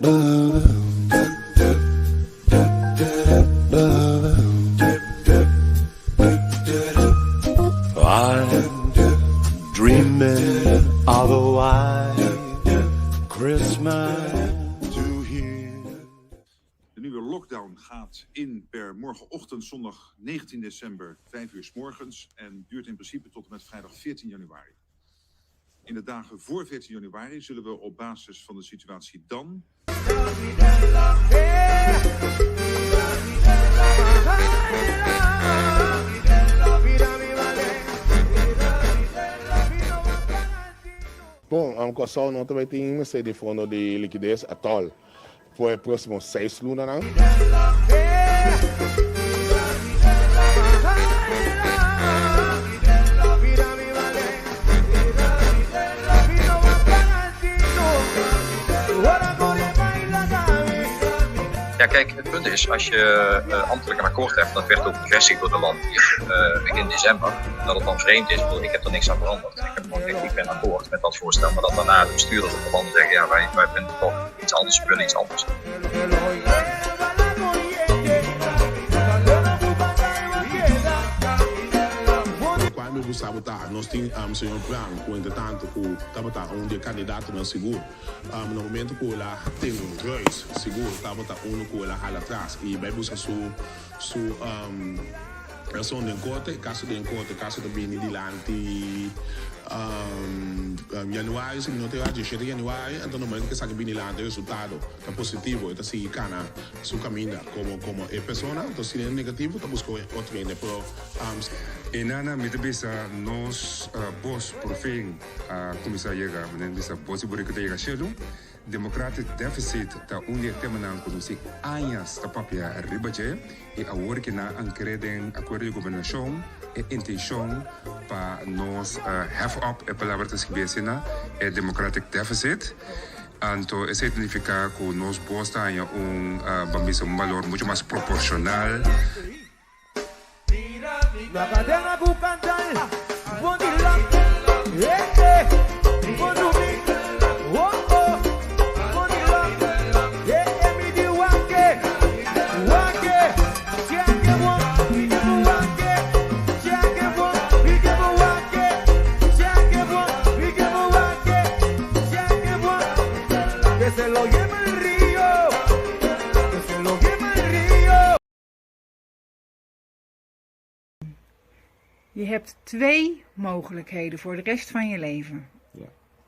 I'm dreaming of a white Christmas to hear. De nieuwe lockdown gaat in per morgenochtend, zondag 19 december, 5 uur 's morgens en duurt in principe tot en met vrijdag 14 januari. In de dagen voor 14 januari zullen we op basis van de situatie dan. Bon, am Kòrsou no ta bai tin mester di fondo di likides atòl for e próksimo seis lunanan. Ja, kijk, het punt is, als je ambtelijk een akkoord hebt, dat werd ook bevestigd door de landheer begin december, dat het dan vreemd is, ik heb er niks aan veranderd. Ik heb gewoon gezegd, ik ben akkoord met dat voorstel, maar dat daarna de bestuurders op de landen zeggen, ja, wij vinden toch iets anders, we willen iets anders. Cual mi gusta ta, nos tin señor Brown cu entre tanto cu tabata un di e candidatonan sigur. Na momento cu el a tin Ruis sigur tabata uno cu el a hala atras y bay busca su su rason den corte. E caso den corte, e caso ta bini dilanti januari si mi no ta erra, diesshete januari, anto na momento cu esaki bini dilanti e resultado ta positivo e ta sigui cana su caminda como como e persona, anto si e negativo ta busca otro hende pero. E nana mi ta bisa nos bos por fin a cuminsa yega, manera mi bisa bos di burico ta yega shelu. Democratic deficit ta un di e temanan cu nos tin añas ta papia riba dje y awor ki nan a cre den acuerdo di gobernacion e intencion pa nos hef op, e palabra ta scribi asina, e democratic deficit. Anto esey ta nifica cu nos bos ta haña un, ban bisa, un balor mucho mas proporcional. Je hebt twee mogelijkheden voor de rest van je leven. Ja.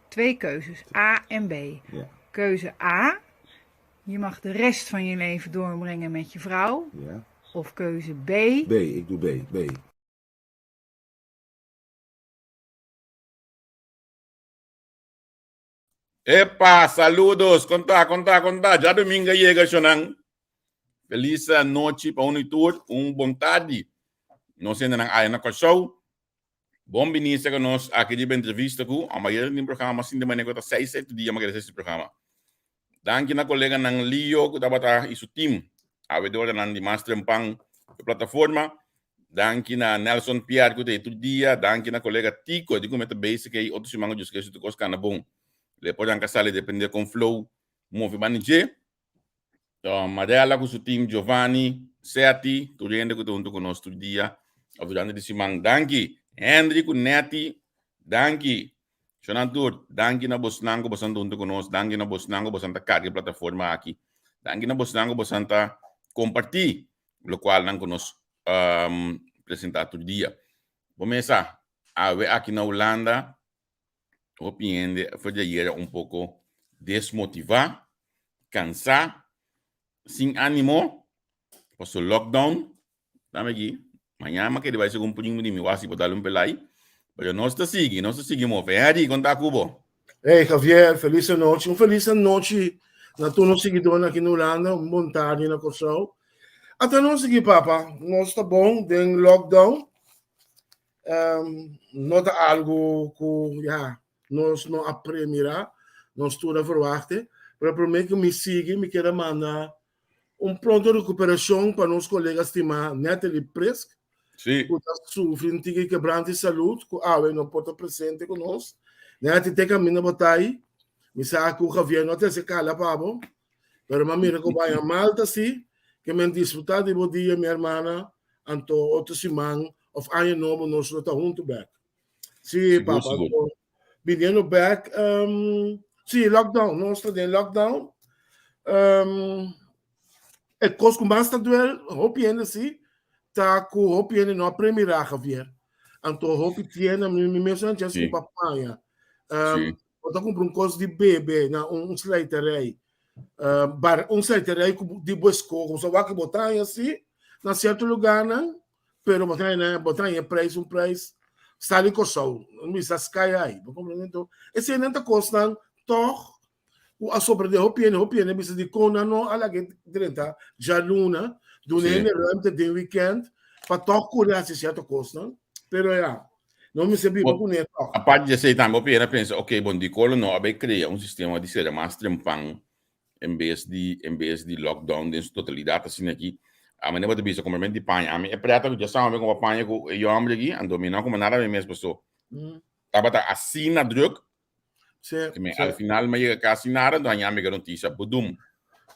Twee keuzes, A en B. Ja. Keuze A, je mag de rest van je leven doorbrengen met je vrouw. Ja. Of keuze B. B, ik doe B. B. Epa, saludos, kon ta, kon ta, kon ta. Djadumingu a yega, shonan. Felis nochi pa unu i tur, un bon tardi. Nos hendenan aya na Kòrsou. Bon bini serka nos aki riba entrevista ku Amayera tin programa sin di manera ku ta seis seti dia mi a kere hasi programa. Danki na koleganan Lio ku tabata i su team awe di oranan di mas trempan e plataforma. Danki na Nelson Pierre ku ta ei tur dia. Danki na kolega Tico di ku mi ta bezig ei otro siman ku Dios kere si tur kos kana bon. Le por ranka sali depende kon flow move banda dje. Marella ku su team, Giovanni, Seti, tur hende ku ta huntu ku nos tur dia of durante di siman. Danki Henry ku Netty, danki. Shonan tur, danki na bosnan ku bosan ta huntu ku nos, danki na bosnan ku bosan ta karga e plataforma aki, danki na bosnan ku bosan ta kompartí lokualnan ku nos presentá tur dia. Bo mesa, awe aki na Hulanda hopi hende for di ayera un poko desmotivá, kansá, sin ánimo, paso lockdown. Dame aki. Mañana mi a kere bai segun primo di mi wasi por dal un pelai. Pero nos ta sigui, nos ta sigui move. Harry, kon ta ku bo? Hey Javier, feliz anochi. Un feliz anochi na tur nos seguidornan aki na Hulanda. Un bon tardi na Kòrsou. Ata nos sigui papa, nos ta bon den lockdown. Um, no ta algo ku ya nos no a premira, nos tur a verwachtte. Pero promé ku mi sigui, mi kier a manda Un pronto recuperacion pa nos colega stima Natalie Prisk, Sí. cu ta sufri un tiki quebrante di salud, cu awe no por ta presente cu nos. Natalie, te caminda bo ta ahi. Mi sa cu Javier no a trece cala pa bo. Pero m'a mira ku baña Malta si, ke men disfrutá di bo dia mi hermana, anto otro siman of aña nobo nos lo ta huntu bek. Sí, Sigur, papa, sigur. anto biniendo bek, um, sí, lockdown, nos ta den lockdown. Um, e kos ku mas ta duel hopi hende sí, ta ku hopi hende no a premira Javier. Anto hopi tienda, mi, mi mes a chance Sí. ku paña. Um, Sí. Bo ta kumpra un kos di bebe na un, un slijterij. Uh, bar, un slijterij ku di bo eskoho. So wak bo ta haña sí na sierto lugarnan, pero bo ta haña, bo ta haña prijs un prijs sali Kòrsou. Mi sa sky high. Bo komprende? Anto, eseinan ta kosnan tòg ku a sobra den hopi hende, hopi hende bisa dikon nan no a laga drenta djaluna, duna Sí. hende ruimte den weekend pa tòg kore hasi sierto kosnan. Pero ya, no mester biba Bo, kuné tòg. aparte di esei tambe hopi hende a pensa, ok, bon, dikon lo no a bai krea un sistema di sera mas trempan en bes di en bes di lockdown den su totalidat asina aki. A manera bo ta bisa kompramente di paña. Ami e preta ku dja sama mi kumpra paña ku e yòmber aki, anto mi no a kumpra nada mi mes paso tabata asina druk Sí, Me, sí. al final me llega casi nada, entonces ya me noticia, budum.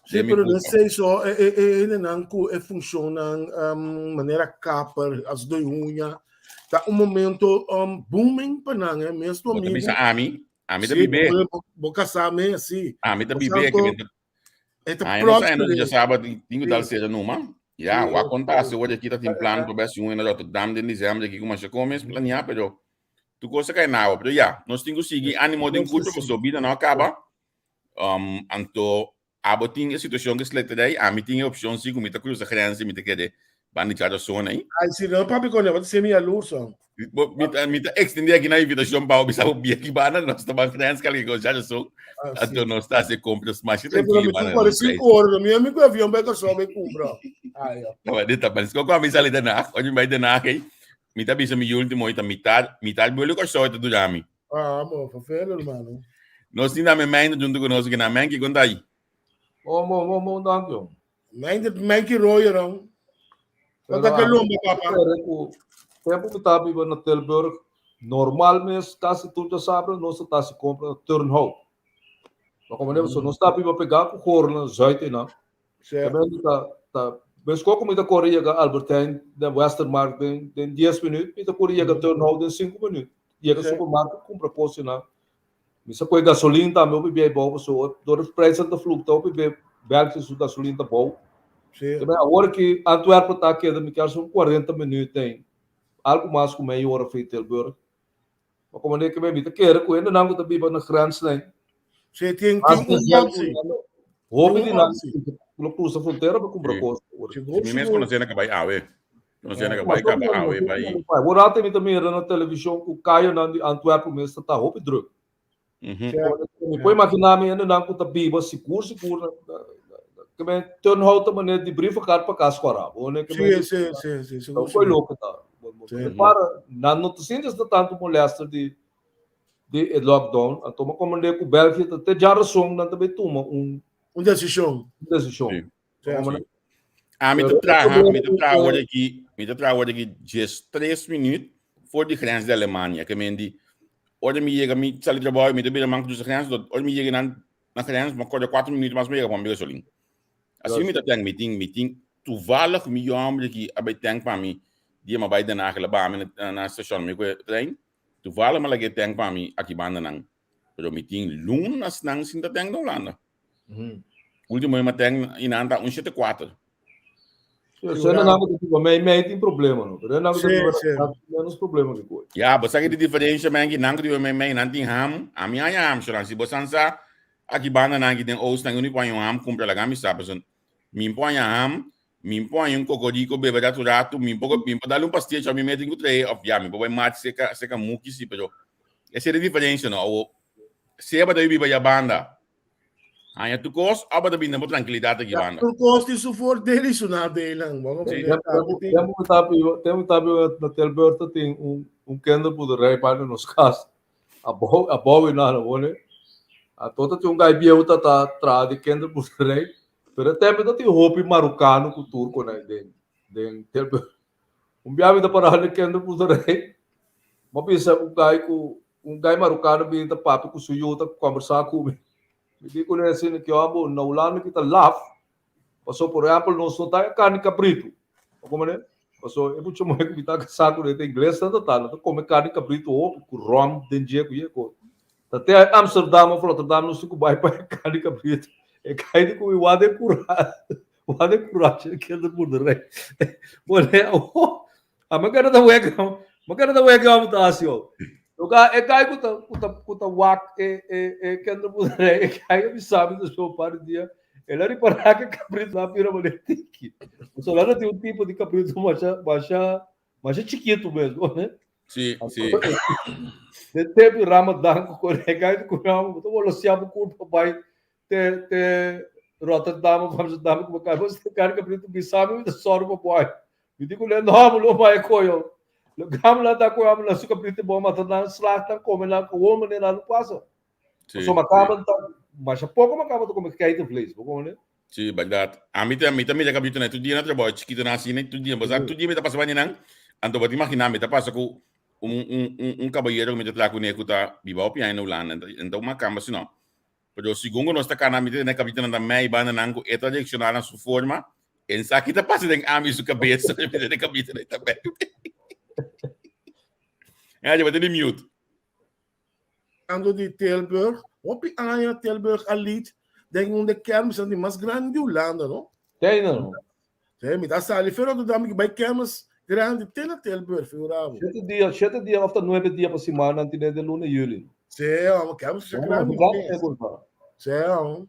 Sí, De mi pero culpa. de so, e, e, e, hendenan ku e funcionan um, manera kapper, as doy uña, ta un momento um, booming pa nan, eh, mes tu Bo ta amigo. bisa ami, ami ta Sí, bibe, bo, bo, bo casá me, sí. ami ta Bo bibe, que santo, me ta e ta Ai, no sa, no próspero. ya sabe, tin que Sí. tal seja numa. Ya, Sí, wa contar, sí. se hoje aqui tá tem plano para ver se um na Rotterdam de dezembro aqui como se come, planear, pero tu cosa cai na água, pero ya, nós temos que seguir ânimo de Nós curto, que porque a vida não acaba. Um, anto, abo tem a situação que se lhe daí, a mim tem a opção sim, como tá cruza grens, me te quer bandi já zona aí. Ai, si no, papi, con le se mi aluso. Mi ta mi ta extender aqui na invitação para o bisa o bia aqui bana, nós estamos grens que ali já sou. Ah, sí. Anto nós está se compras mais Sí, pero tranquilo mi bana. tu 45 horas, mi amigo avião vai que só vai comprar. Ai, ó. Nou, dit dat, maar het is ook wel misal in Den Haag. Want je bij Den Haag, hè. Mi ta bisa mi último ita mitad, mitad bolo ko so ita durami. Ah, mo, vervelend, man. Nos tin dame mijn junto con nos que na mijn que conta aí. Oh, mo, mo, mo, dank je. Mijn, mijn ki rooie, ron. Wat dat kalomba, papa. Tempo que tá vivo na Tilburg, normalmente quase tudo sabe, nós tá se compra na Turnhout. Maar como mm. nós tá vivo pegar com Horlen, Zuid in. Sì. Tá, tá. Mas como me da Coreia Albert Heijn, de Westermarkt, den, den 10 minuten, me da Coreia Turnhout em 5 minutos. Chega Sì. supermarkt, compra coisa na. Me sa coi gasolina também, eu bebi bom, so, door de prijs de vloek, eu bebi Belgische gasolina bom. Sì. Também a hora que Antwerpen está aqui, me quero são 40 minutos tem. Algo mais com meia hora foi Tilburg. Maar como é que me te quero, com ainda não que também na grens nem. Sì, tem, tem um optie. Hoop Tem die um não, optie. lo cruza fronteira para comprar Sì. coisa. Sigur, Mi mes sigur. conhecendo que vai awe. Conhecendo que vai caba awe vai. Agora tem também na televisão o Caio na Antwerpen mesmo está hoop druk. Mhm. Sì. Me pode imaginar me ainda não que tá biba seguro seguro. Que me Turnhout maneira de brievenkaart para casa agora. Né que Sì, sì, sì, sì, Então sigur, foi sigur. louco, tá? Sim. Para, não, não te sentes tanto molesta de, de lockdown. Então, mas como é que o Bélgica até já razão, não também toma um Un decisión. decisão. Sim. Sì. Como, né? Ah, mi te traga, mi te traga hoor aqui, mi te traga hoor aqui just 3 minuten voor de grens de Alemanha. Que men die orde mi llega mi sali trabalho, mi te bira manco de grens, dat orde mi llega na na grens, maar korte 4 minuten mas me llega van gasolina. Assim mi te tank meeting, meeting toevallig mi jombre aqui a bij tank pa mi, die maar bij Den Haag la mi na na station mi ko trein. Toevallig maar lagi tank pa mi aqui banda nang. Pero meeting lun nas nang sinta tank na Holanda. Uhum. Último ma tank inanta 174. Você não não que tipo, mei mei tem problema, não. Pero não Sim, que sim. menos problema que coisa. Ja, but sabe de diferença, man, que não que me me não tem ham, a minha ham, so se você ansa aqui banda não que tem os não uni põe um ham, compra lá mi sabe, so mi põe ham, mi põe um cocorico bebe da rato, mi pouco mi dar um pastel, mi mete em três, of ja, mi põe mate seca seca muki si, pero essa é a diferença, não. O se é para biba ya banda. Anya tu cos, aba da binda tranquilidade aqui banda. Por costo isso for dele, isso na dele, não. Sim. Temos que tá temos que na Tilburg tem um um kinderboerderij bijna nos casa. A bo a bo na na wone. A tota tem um gai bieu tá tá tra de kinderboerderij. Pero até mesmo tem roupa marocano com turco né den den Tilburg. Um biave da para na kinderboerderij. Mas pensa um gai com um gai marocano bem tá papo com suyo tá conversar com. Mi di kuné asina ke abo na Hulanda ki ta laf, paso por ehèmpel nos no ta karni kabritu. Bo komprendé? Paso e mucha muhé ku mi ta kasá kuné ta ingles nan ta ta, nan ta kome karni kabritu hopi ku ròm den dje ku ye kos. Ta te Amsterdam òf Rotterdam nos tin ku bai pa e karni kabritu. E kai di ku mi wak den kura, wak den kurashi di kinderboerderij. Bo awor A mi kere ta wek, mi kere ta wek amo ta hasi yo. Loka e kai ku ta ku ta ku ta wak e e e kinderboerderij, e kai a bisa mi despues un par di dia, el a ripará ku e kabritu a bira manera tiki. Pasobra nan tin un tipo di kabritu masha masha masha chikitu mes, bo ne? Sí, sí. Den tempu di Ramadan ku kore e kai ta kore amo, bo ta wòrdu siá bo kurpa bai te te Rotterdam of Amsterdam ku bo kai, bo sa kari kabritu bisa mi, mi ta sòru pa bo ai. Mi di ku nan, No, bo lo bai koyo. Lo gam nan ta koyo, nan su kabrito bo mata nan, slag nan, kome nan, gewoon manera nan pasa. Sí, So makaba ta, masha poko makaba ta kome geitenvlees, bo kome? Sí, bèrdat. Ami ta, mi ta mira kabrito nan tur dia na trabou, chikito nan asina, tur dia. Bo sa, tur dia mi ta pasa banda nan, anto bo ta imaginá mi ta pasa ku un, un, un, un kabayero ku mi ta traha kuné ku ta biba hopi aña na Hulanda. Anto makamba si no. Pero segun ku nos ta kana, mi ta tene kapitulonan ta mei banda nan ku e ta reakshoná na su forma. En sa ki ta pasa den ami su kabesa, mi ta tene kapitulonan ta mei. Ja, je bent in de mute. Ando di Tilburg, hopi aña Tilburg a lead den un de kermis di mas grandi di Hulanda, no? Tena, no? Sí, mi ta sali fe Rotterdam ki bai kermis grandi te na Tilburg, figurabo. Shete dia, shete dia of ta nuebe dia pa siman nan tine de luna juli. Sí, amo, kermis is grandi. Sí, amo.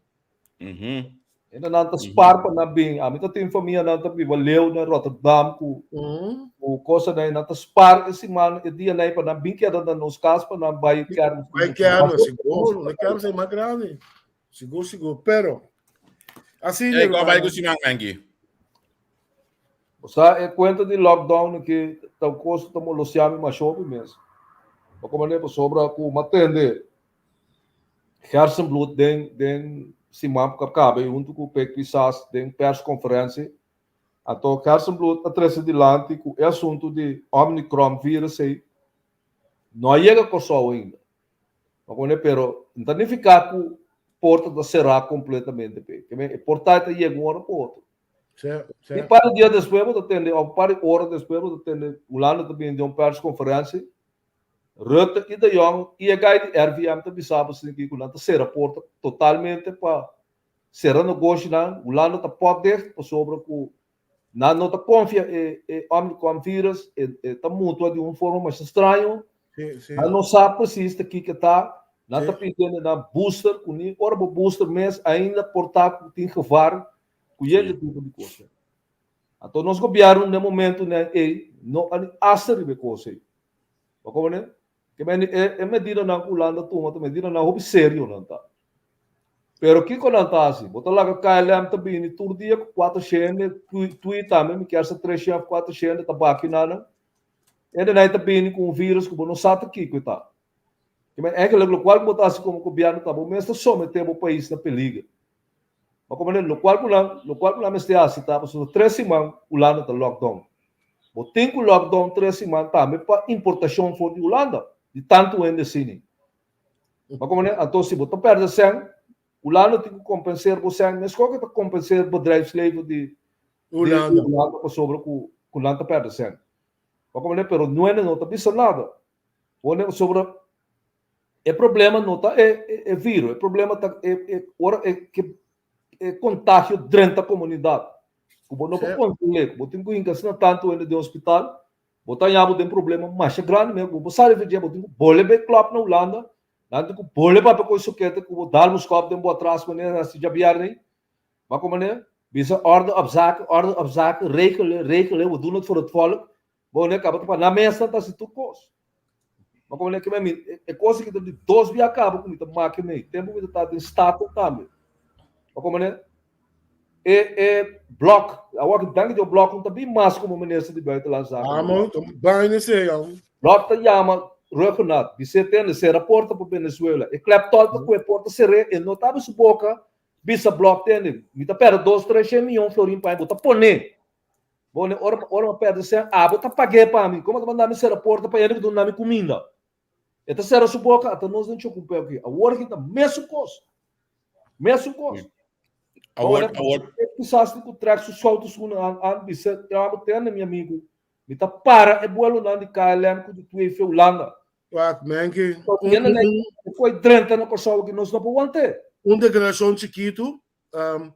Ena nan ta spar pa nan bin. Ami ta tin famia nan ta biba leu na Rotterdam ku ku cosa nan nan ta spar e siman e dia nan pa nan bin keda na nos kas pa nan bai kermis. Bai kermis, sigur. Na kermis e mas grandi. Sigur, sigur. Pero, asina, Hey, kua bai hermano. ku siman, Menki? Osea, e kuenta di lockdown aki ta un kos ku ta molostia mi masha hopi mes. Pa ku manera pasobra ku mi a tende Gerstenbluth den den siman ku a kaba i huntu ku Pek Pisas den perskonferensia. Anto Gerstenbluth a trese dilanti ku e asuntu di Omicron virus ei no a yega Kòrsou ainda. Ma koné pero no ta nifiká ku porta ta será kompletamente p'e. Ke men e porta ta yega un ora pa otro. I par di dia despues bo ta tende òf par di ora despues bo ta tende Hulanda ta bini den un perskonferensia, Rutte i De Jong i e gai di RVM ta bisa bo esaki ku nan ta sera porta totalmente pa sera negoshinan, Hulanda ta potdicht pasobra ku Nan no ta konfia e e Omicron virus, e e ta mutua di un forma masha straño. Sí, sí. Nan no sa precies ta kiko ta. Nan ta Sí. pidiendo nan booster, ku ni ora bo booster mes ainda por ta ku tin gevaar ku yende Sí. tipo di kos. Anto nos gobierno den momentonan ei no a ni hasta riba e kos ei. Bo komprende? Ke men e e medidanan ku Hulanda tuma ta medidanan hopi serio nan ta. Pero kiko nan ta hasi? Bo ta laga KLM ta bini tur dia ku kuater shende, tui tambe mi kier sa tres shende òf kuater shende ta baki nan. Hende nan ta bini ku un virus ku bo no sa ta kiko e ta. Ke men eigenlijk lokual ku bo ta hasi komo gobièrnu ta bo mes ta someté bo pais na peliger. Ma como ne locual cu nan locual cu nan mester haci ta pasobra tres siman Hulanda ta lockdown. Bo tin cu lockdown tres siman tambe pa importacion for di Hulanda di tanto hende asini. Ma como ne anto si bo ta perde cen Hulanda tin cu compenseer bo cen mesco cu ta compenseer bedrijfsleven di di Hulanda. Hulanda pasobra cu cu nan ta perde cen. Ma como ne pero nuende no ta bisa nada. Bo ne pasobra E problema no ta e e viro, e problema ta e e ora e ke e kontagio drenta komunidat. Ku bo no por kontrol'é, ku bo tin ku hinka asina tantu hende den hospital, bo ta haña bo den problema masha grandi mes, ku bo por sali for dje, bo tin ku bole bai klòp na Hulanda, nan tin ku bole papia ku e sokete ku bo dal bo skòp den bo atras manera hasi djabièrnè ei. Ma ku manera? Bisa orde op zaken, orde op zaken, regelen, regelen, we doen het voor het volk. Bo ne kaba ta pa nan mes nan ta hasi tur kos. Ma komo ne ke mi e kos aki ta di dos bia kaba ku mi ta make mei. Tempu mi ta ta den Staten tambe. Ma komo ne e e Blok, awor ki danki Dios Blok no ta bin mas komo minister di Buitenlandse Zaken. Amo, ta baña esei amo. Blok ta yama Rhuggenaath, bis'é tende sera porta pa Venezuela. E kleptol ta ku e porta ser'é, e no ta abri su boka bisa Blok tende, mi ta pèrdè dos tres shen miyon florin pa bo ta pon'é. Bo ne ora ora mi perde sen, abo ta pag'é pa mi. Como ta manda mi sera porta pa hende ku duna mi kuminda? E ta sera su boka, ata nos den chokumpeo aki. Awor aki ta mesun kos. Mesun kos. Awor, awor. Kisas ku trek su soutu schoenen aan, aan bisa, ja, bo tende mi amigo. Mi ta para e buelonan di KLM ku di Twee Hulanda. Wak, menki. Un, foi drenta na Kòrsou ki nos no por want'é. Un deklarashon chikitu, um,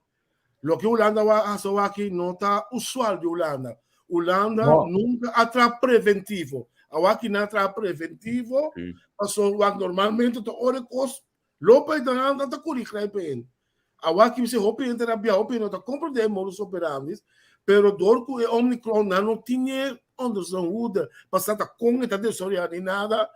loke Hulanda wa hasi awaki no ta usual di Hulanda. Hulanda No. nunka a traha preventivo. Awaki nan a traha preventivo, paso wak normalmente ta ora e kos lopa i nan ta kuri grijpen in. Awaki mi hopi hende ta rabia, hopi hende no ta komprendé e modus operandi, pero dor ku e Omicron nan no tin e onder zijn hoede pasá ta kon e ta desaroyá ni nada,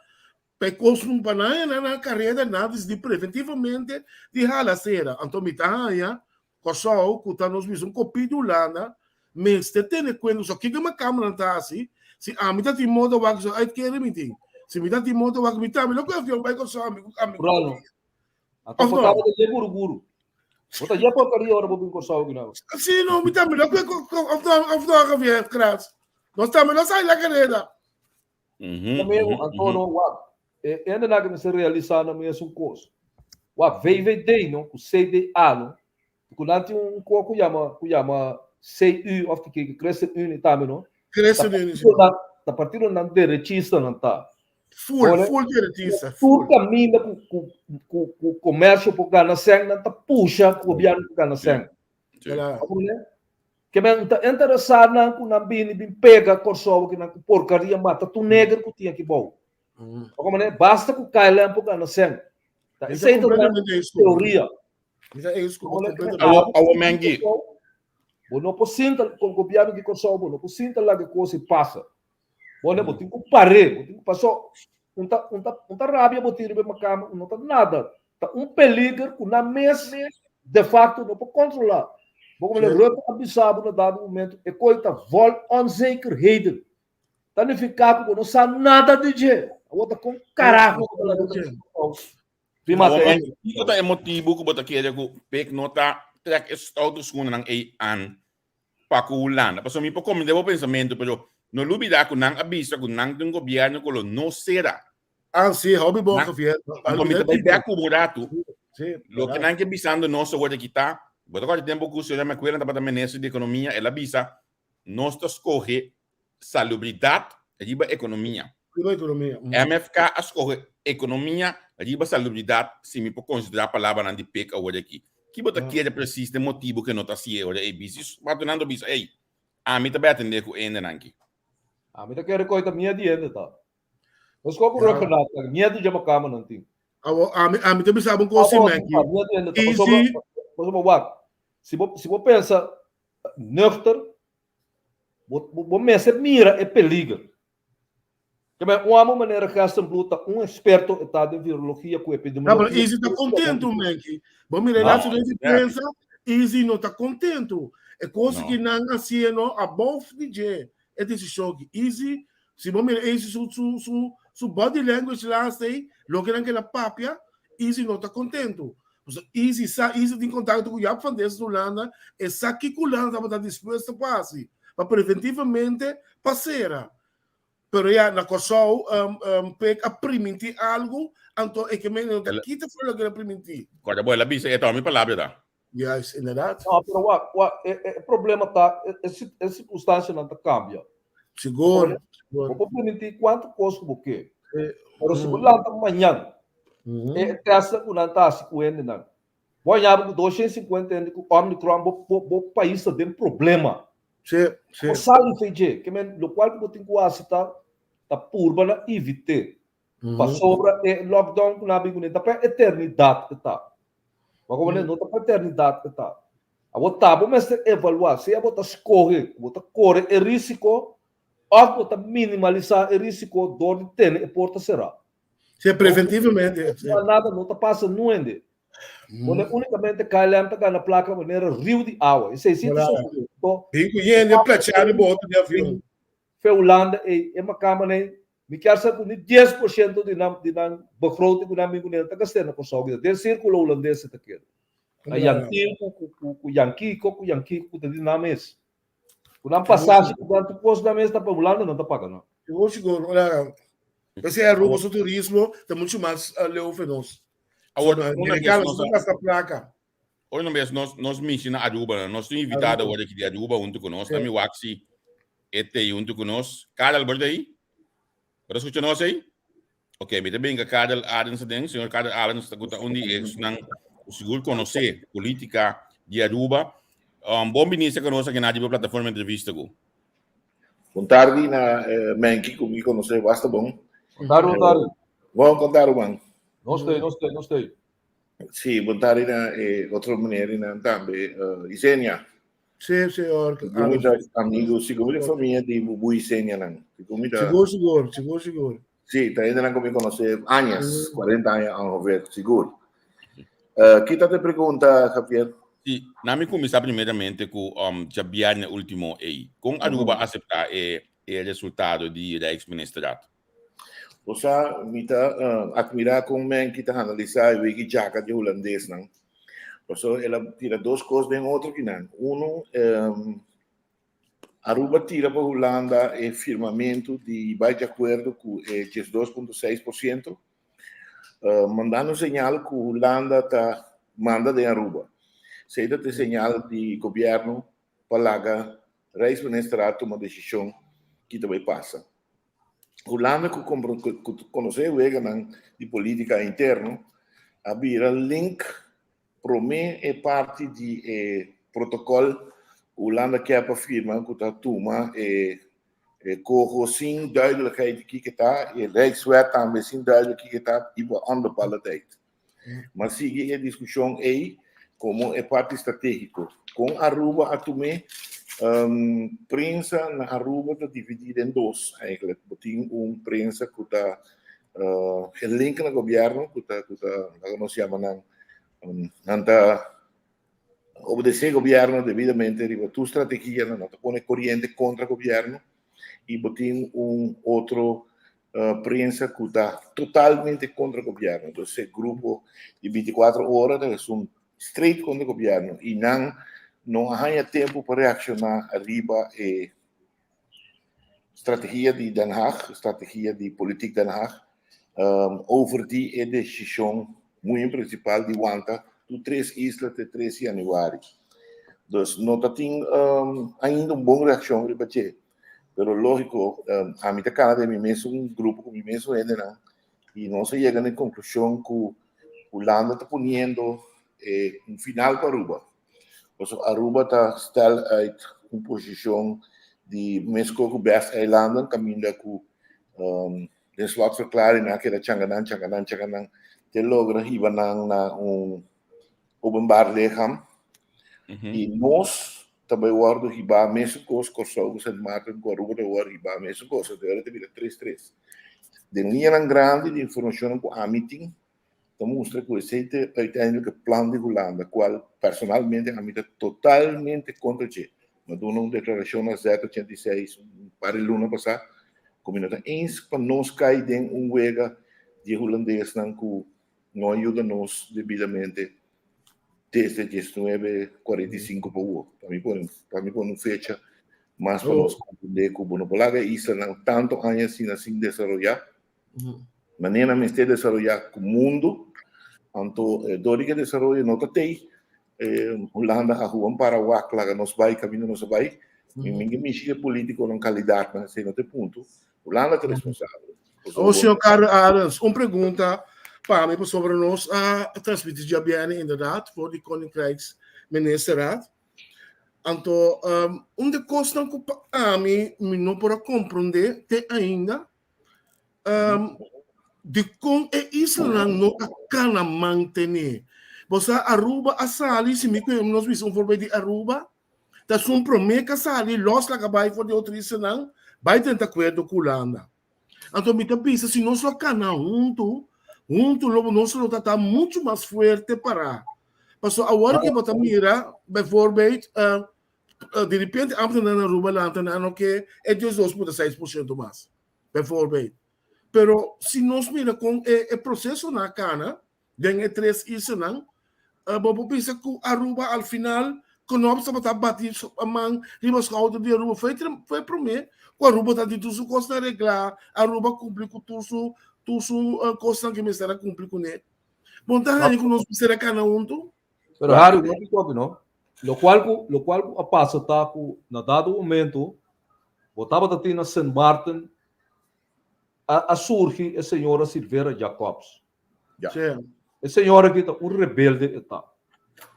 pa e kos pa nan haña nan kareda nan a disidí preventivamente di hala sera. Anto mi ta haña Kòrsou ku ta nos bisa un kopí di Hulanda mester tene kuenta so kiko e makambra ta hasi, si ami ta tin moto wak so uitkering mi tin, si mi ta tin moto wak mi tambe lo ku avion bai Kòrsou ami ku ami. Brano, Anto Of bo no? tabata dje guru guru. Bo ta dje porcaria ora bo bin Kòrsou gina. Si no, mi tambe lo kue of no, of no Javier Kras. Nos tambe lo sai la kareda. Tambe anto no wak. E ende na ke mester realisa na mes un kos. Wak VVD no ku CDA no ku nan tin un ko ku yama ku yama CU of ki ki ChristenUnie tambe no. ChristenUnie si. Ta partidonan derechista nan ta. Full, Ora, full deretista. Tur Full. caminda cu, cu, cu, cu comercio por gana sen, nan ta pusha gobierno por gana sen. Claro. Comprende? Ke men ta interesá nan ku nan bini bin pega Kòrsou ki nan ku porkaria mata tur neger ku tin aki bou. Comprende? Basta ku KLM por gana sen. Ta Mi ta esei ta nan completamente eens ku bo. teoria. Mi ta eens ku bo completamente. Awo, awo Mengi. Bo no por sinta ku gobierno di Kòrsou, bo no por sinta laga kos i pasa. Bo ne, bo tin ku par'é, bo tin ku pasó. Un ta, un ta, un ta rabia bo tin riba e makamba, un no ta nada. Ta un peliger ku nan mes de facto no por kontrolá. Bo komo Rutte a bisa bo na dado momento, e koi ta vol onzekerheden. Ta nifiká ku bo no sa nada di dje. Awor ta kon karaho bo ta laga ta Prima Awor, te. kiko ta e motibu ku bo ta kere ku Pek no ta trek e stout schoenennan ei an pa ku Hulanda? Pasobra mi por komprende bo pensamentu, pero no lubida ku nan a bisa ku nan tin un gobièrnu ku lo no sera. Ah, sí, hopi bon, Nan, Javier. anto mi ta bai bek ku bo un ratu. Sí, Loke verdad. nan ke bisando nos awor aki ta, bo ta kòrda e tempu ku señora McQuillan tabata minister di ekonomia, el a bisa, nos ta skohe salubridat riba ekonomia. Riba ekonomia. MFK a skohe ekonomia riba salubridat si mi por konsiderá palabranan di Pek awor aki. Ki bo ta kere presis den motibu ke no ta hasié ora ei bisi? Watonan ta bisa, ey, ami ta bai atendé ku hendenan aki. Ami ta kere koe ta miedu di hende ta. Nos koe ku Ruggenaath ta miedu dje makama nan tin. Awo, ami, ami ta bisa bo un kos si, Menki. Miedu di hende ta. Pasobra, pasobra wak, si bo, si bo pensa nuchter, Bo, bo mester mira e peliger. Ke men un amo manera Gerstenbluth ta un experto e ta den virologia ku No, pero epidemiologia. Izzy ta contento, Menki. Bo mira, No, laatste de ja. prensa, Izzy no ta contento. E cosa No. que nan haciendo above DJ, e decisión que Izzy, si bo mira Izzy su, su, su, su body language laatste, aí, lo que nan que la papia, Izzy no ta contento. Pues Izzy sa, Izzy tin contacto cu Jaap van Dessel Hulanda, e sa kico Hulanda tabata dispuesto pa haci, pa preventivamente pa cera. Pero ya, na Kòrsou, um, um, Pek a primintí algo, anto e ke men no ta kita for loke el a primintí. Kòrda bo, el a bisa, e ta mi palabra ta. Juist, inderdaad. No, pero wak, wak, e, e problema ta, e, e, e circunstancianan ta cambia. Sigur, sigur. Bo por primintí cuanto cos cu bo ke. Pero si bo lanta mañan, e testnan ku nan ta hasi ku hendenan, bo haña bo ku 250 hende ku Omicron, bo, bo, bo pais ta den problema. Sí, sí. Bo sali fe dje. Ke men, lokual ku bo tin ku hasi ta, ta purba na evit'é. Pasobra e lockdown ku nan a bin kuné ta pa eternidat e ta. Bo a komprendé? No ta pa eternidat e ta. Abo ta bo mester evaluá sea bo ta skohe ku bo ta kore e risiko òf bo ta minimalisá e risiko dor di tene e porta será. Sí, preventivamente. No nada no ta pasa nuende. Pone únicamente KLM ta gana plaka manera riu di awa. Esei sí ta sosodé. Anto, Bin ku yende plachá di boto di avion. Fe Hulanda ei, e makamba nei, mi kier sa ku ni 10% di nan di nan begroting ku nan bin kuné ta gast'é na Kòrsou. Den sírkulo hulandes e ta keda. Na Yantil ku ku ku ku Yankiko ku Yankiko ku ta di nan mes. Ku nan pasashi ku nan tur kos nan mes ta pa Hulanda nan ta paga nan. Sigur sigur ora P'esei Aruba su turismo ta muchu mas leu fe nos. Awor, una Americano nos su gasta plaka. Ora no bes nos nos mishi na Aruba, nos tin invitado awor aki di Aruba hunto ku nos. Nami wak si e tei hunto ku nos. Karel, bo ta ei? Bo ta skucha nos ei? Ok, mi ta benga Karel Arends aden. Señor Karel Arends ta ku ta un di esnan ku sigur konosé politika di Aruba. Um, bon bini serka nos aki na di bo plataforma entrevista ku. Bon tardi na eh, Menki, ku mi konosé basta bon. Bon tardi, bon tardi. Bon, kon tardi, man. Nos tei, nos tei, nos tei. Sí, bon tardi na eh, otro meneer nan tambe, uh, Isenia. Sí, señor. Sigur mi amigo, sigur mi familia di Bubu Isenia nan. Sigur mi Sigur, sigur, sigur, sigur. Sí, ta hende nan ku mi konosé añas, 40 aña ongeveer, sigur. Uh, kita te pregunta, Javier? Sí, na mi kuminsá primeramente ku um, djabièrnè último ei. Kon Aruba aseptá e, e resultado di Rijksministerraad? Bo sa, mi ta admirá kon Menki ta analisá e wiki djaka di hulandesnan. Pasobra el a tira dos kos den otro kinan. Uno, Aruba tira pa Hulanda e firmamentu di bai di akuerdo ku e 12.6%, mandando señal ku Hulanda ta manda den Aruba. Esei ta e señal di gobièrnu pa laga Rijksministerraad tuma desishon ki ta bai pasa. Hulanda ku konosé weganan di polítika interno a bira link promé e parti di e protokòl ku Hulanda kier pa firma ku ta tuma e koho sin duidelijkheid di kiko ta, e Rijkswet tambe sin duidelijk kiko ta i pa onbepaalde tijd. Mas sigui e diskushon ei komo e parti stratégiko. Kon Aruba a tum'é? Prensa na Aruba ta dividí den dos eigenlijk. Bo tin un prensa ku ta gelink na gobièrnu, ku ta ku ta laga nos yama nan, nan ta obedesé gobièrnu debidamente riba tur strategianan, nan ta pone koriente kontra gobièrnu. I bo tin un otro prensa ku ta totalmente kontra gobièrnu. Entonces e grupo di 24 ora ta esun straight kontra gobièrnu i nan no a haña tempu pa reakshoná riba e strategia di Den Haag, strategia di politiek Den Haag, over di e desishon muy prinsipal di wanta tur tres isla te 3 yanüari. Dus no ta tin ainda un bon reakshon riba dje. Pero lógiko, ami ta kana den mi mesun grupo ku mi mesun hendenan i nos a yega na e konklushon ku Hulanda ta poniendo e un final pa Aruba. Pasobra Aruba ta stel uit un posishon di meskos ku bes eilanden kaminda ku den slotverklaring nan a keda changa nan, changa nan, changa nan te logra hiba nan na un openbaar lichaam. I nos ta bai wòrdu hibá mesun kos, Kòrsou ku Sint Maarten ku Aruba ta wòrdu hibá mesun kos, anto ora ta bira tres tres. Den liñanan grandi di informashonnan ku ami tin ta mustra ku esei ta uiteindelijk e plan di Hulanda, kual personalmente ami ta totalmente kontra dje. Mi a duna un deklarashon na Z86 un par di luna pasá ku mi no ta eens pa nos kai den un wega di e hulandesnan ku no a yuda nos debidamente desde 1945 pa awor. Pa mi pone, pa mi pone un fecha mas pa nos comprende ku bo no por laga e islanan tanto aña asina sin desaroyá. Manera nan mester desaroyá ku mundu, anto dor di ke desaroyo no ta tei, Hulanda a huan para wak laga nos bai kaminda nos a bai. Mi mi ke mishi e politikonan kalidatnan, esei no ta e punto. Hulanda ta responsabel. O señor Carlos Arends, un pregunta pa mi pasobra nos a transmiti djabièrnè inderdaad for di Koninkrijksministerraad. Anto um, un de kosnan ku pa ami mi no por a komprondé te ainda um, dikon e islanan no a kana mantené. Bo sa Aruba a sali, si mi ku nos bisa un voorbeeld di Aruba, Ta esun promé ka sali los laga bai for di otro islanan bai drenta akuerdo ku Hulanda. Anto mi ta bisa si nos lo kana huntu, huntu lo nos lo ta ta muchu mas fuerte pará. Pasobra awor ke bo ta mira bijvoorbeeld di repente ambtenaar na Aruba lanta nan oke e 12.6% mas bijvoorbeeld. Pero si nos mira kon e prosesonan a kana Den e tres islanan, bo por bisa ku Aruba al final Knops tabata bati man riba skouder di Aruba. Foi foi promé ku Aruba ta tin tur su kosnan reglá, Aruba kumpli ku tur su tur su kosnan ku mester a kumpli kuné. Bo no ta haña ku nos mester a kana huntu? Pero Harry, no te toque, no? Lo cual ku, lo cual ku a pasa ta ku na dado momento bo tabata tin na Sint Maarten a, a surgi e señora Silvera Jacobs. Ja. Sí. E señora aki ta un rebelde e ta.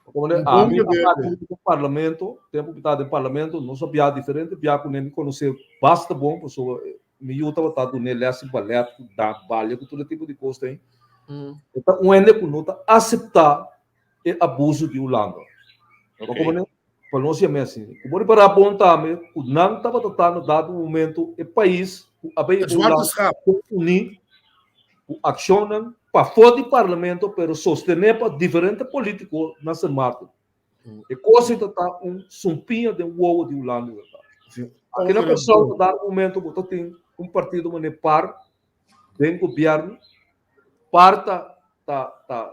Como Un a bon mi a rebelde. den parlamento, tempo que ta den parlamento, nos a bia diferente bia ku mi conoce basta bon, pasobra mi yu tabata dun'é les di ballet, ku da balia, ku tur e tipo di kos ten. E ta un hende ku no ta aseptá e abuso di Hulanda. Ok. Como ne, pa nos yam'é asina. Ku bo repará bon tambe ku nan tabata ta na dado momento e pais ku a bay Het zwarte Hulanda schaap. uní ku akshonnan pafó di parlamento pero sostené pa diferente polítiko na Sint Maarten. E kos ei ta ta un sumpiña den wowo di Hulanda ta ta. Aki na Kòrsou ta dado momento bo ta tin un partido manera par den gobièrnu, par ta ta ta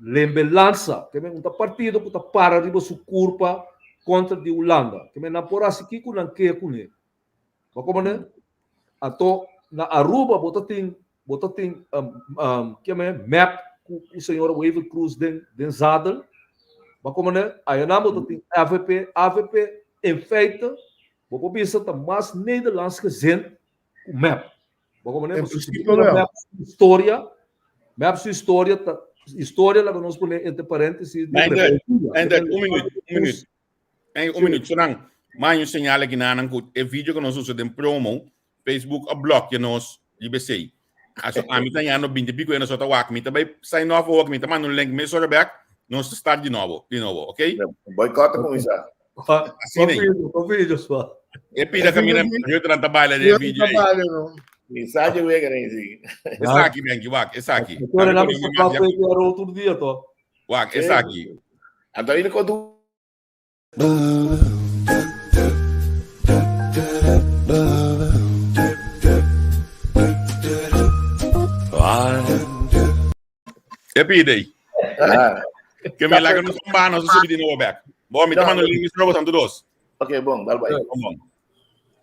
lembe lansa, ke men un ta partido ku ta para riba su kurpa kontra di Hulanda. Ke men nan por hasi kiko nan ke kuné. Bo komprende? Anto na Aruba bo ta tin bo ta tin ke men mep ku ku señora Wever Croes den den zadel. Bo komprende? Ayanan bo ta tin avp, avp in feite bo por bisa ta mas Nederlands gezind ku mep. Bo komprende? En Pasobra si principio bo mira wel. mep su historia, mep su historia ta historia laga nos pone entre parentesis di Eindelijk, rebeldía. eindelijk, un minuut, un minuut. Hey, un minuut, Sonan. Maño señala ki nanan ku e video ku nos usa den promo, Facebook a blokje nos riba esei. Aso ami ta yando 20 pico e nos ta wak. Mi ta bai sign off ook, mi ta manda un link mesora back. Nos ta start di nobo, di nobo, ok? Boycott a kuminsá. Asina ei. Con video, swa. E pida camina, Rutran ta baila de video ei. Mensaje wega nen si. Esaki, Benki, wak, esaki. Agora na bisa pa pe era outro dia to. Wak, esaki. Anto ainda kontu. E pide ei. Ah. Que me laga nos bano, se subi di nobo back. Bom, mi ta mando link, mi robo tanto dos. Ok, bom, dal bai. Bom, bom.